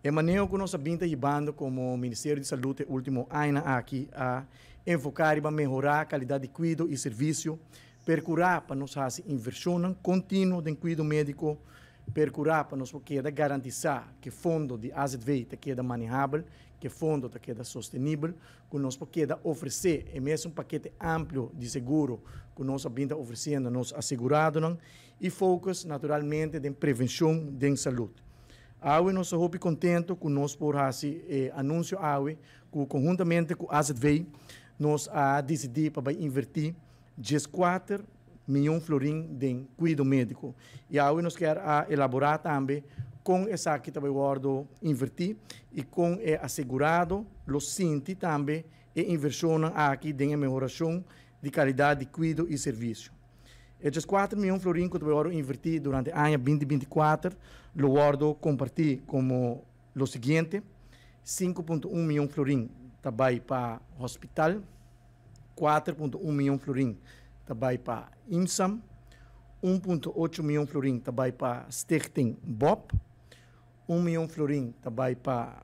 E maneho ku nos a bin ta hibando komo Ministerio di Salú e último añanan aki a enfoká riba mehorá kalidat di kuido i servisio, perkurá pa nos hasi invershonnan kontinuo den kuido médiko, perkurá pa nos por keda garantisá ku e fondo di AZV ta keda manehabel, ku e fondo ta keda sostenibel, ku nos por keda ofresé e mesun pakete amplio di seguro ku nos a bin ta ofresiendo nos aseguradonan i focus naturalmente den prevenshon den salú. Awe nos ta hopi kontentu ku nos por hasi e anunsio awe ku konhuntamente ku AZV nos a disidí pa bai invertí 14 mion florin den kuido médiko. I awe nos ke a elaborá tambe kon esaki ta bai wòrdu invertí i kon e asegurado lo sinti tambe e invershon aki den mehorashon di kalidat di kuido i servisio. E 4 mion florin ku ta bai wòrdu invertí durante aña 2024 lo wòrdu kompartí komo lo siguiente: 5.1 mion florin ta bai pa hospital, 4.1 mion florin ta bai pa IMSAM, 1.8 mion florin ta bai pa Stichting BOP, 1 mion florin ta bai pa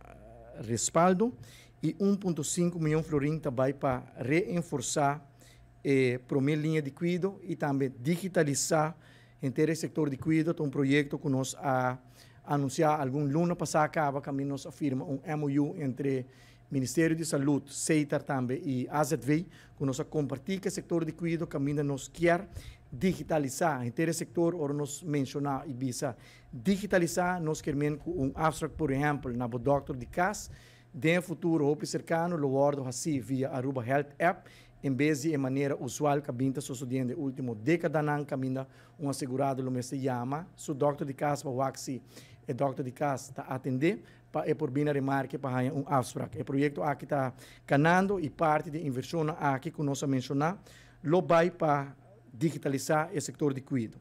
Respaldo i 1.5 mion florin ta bai pa reforsá e promé liña di kuido i tambe digitalisá henter e sektor di kuido. Un proyekto ku nos a anunsiá algun luna pasá kaba, kaminda nos a firma un MOU entre Ministerio di Salú, Setar tambe i AZV, ku nos a kompartí ku e sektor di kuido, kaminda nos ke digitalisá henter e sektor. Ora nos menshoná i bisa digitalisá, nos ke ku un afspraak, por ehèmpel, na dòkter di kas, den futuro hopi serkano lo wòrdu hasí via Aruba Health App, en bes di manera usual ku a bin ta sosodiendo e último dékadanan, kaminda un asegurado lo mester yama su dòkter di kas pa wak si e dòkter di kas ta atendé pa e por bin na remarke pa haña un afspraak. E proyekto aki ta kanando i parti di e invershon aki ku nos a menshoná lo bai pa digitalisá e sektor di kuido.